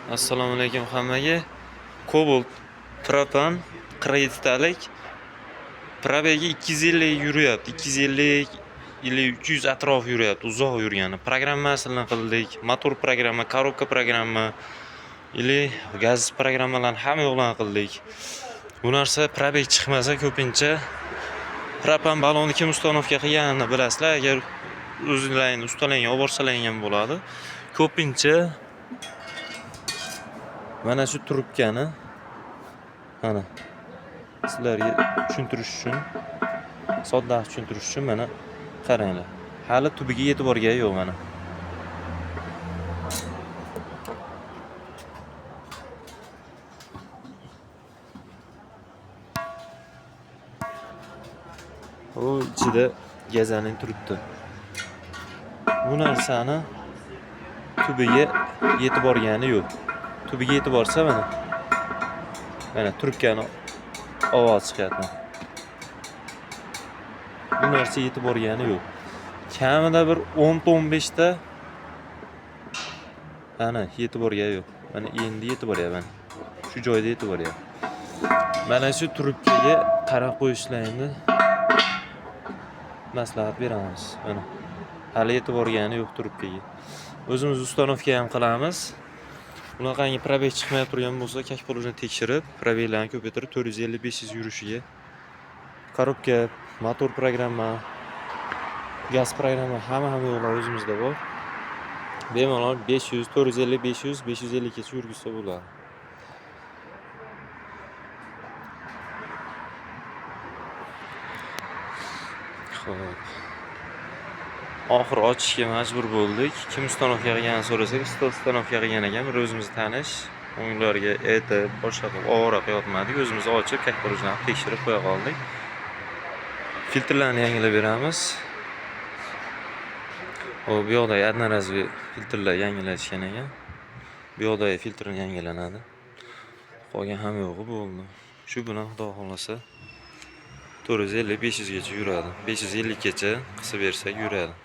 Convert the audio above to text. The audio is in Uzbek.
Assalomu alaykum hammaga. Cobalt Propan 47 talik пробег i 250 yuryapti. 250 или 300 atrof yuryapti, uzoq yurgani. Programmasini qildik. Motor programma, коробка programma или gaz programmalarni hamma yo'qlarni qildik. Bu narsa пробег chiqmasa ko'pincha propan balonni kim установка qilganini bilasizlar. Agar o'zlaringni ustalaringga olib borsalaring ham bo'ladi. Ko'pincha mana shu trubkani, mana sizlarga tushuntirish uchun, sodda tushuntirish uchun, mana qaranglar. Hali tubiga yetib borgani yo'q mana. U ichida gazaning turibdi. Bu narsani tubiga yetib borgani yo'q. Tubiga yetib borsa mana. Mana trubkani ovoz chiqyapti. Bu narsa yetib borgani yo'q. Kamida bir 10 ta 15 ta ana yetib borgani yo'q. Mana endi yetib boryapti mana. Shu joyda yetib boryapti. Mana shu trubkaga qarab qo'yishlaringni maslahat beramiz. Mana. Hali yetib borgani yo'q trubkaga. O'zimiz установка ham qilamiz. Bunaqangi пробег chiqmay turgan bo'lsa, как положено tekshirib, пробег larni ko'paytirib 450-500 yurishiga коробка, motor programma, gaz programma, hamma yo'qlar o'zimizda bor. Bemalol 500, 450, 500, 550 gacha yurgizsa bo'ladi. Xo'p. Oxiri ochishga majbur bo'ldik. Kim установка qilganini so'rasak, usta установка qilgan ekan, bir o'zimiz tanish. Ularga aytib, boshqa qilib ovora qilyotmadik. O'zimiz ochib, как положено tekshirib qo'ya qoldik. Filtrlarni yangilab beramiz. Hop, bu yoqdagi одноразовый filtrlar yangilanishgan ekan. Bu yoqdagi filtr yangilanadi. Qolgan hamma yo'g'i bo'ldi. Shu bilan Xudo xohlasa 450-500 gacha yuradi. 550 gacha qisib bersak yuradi.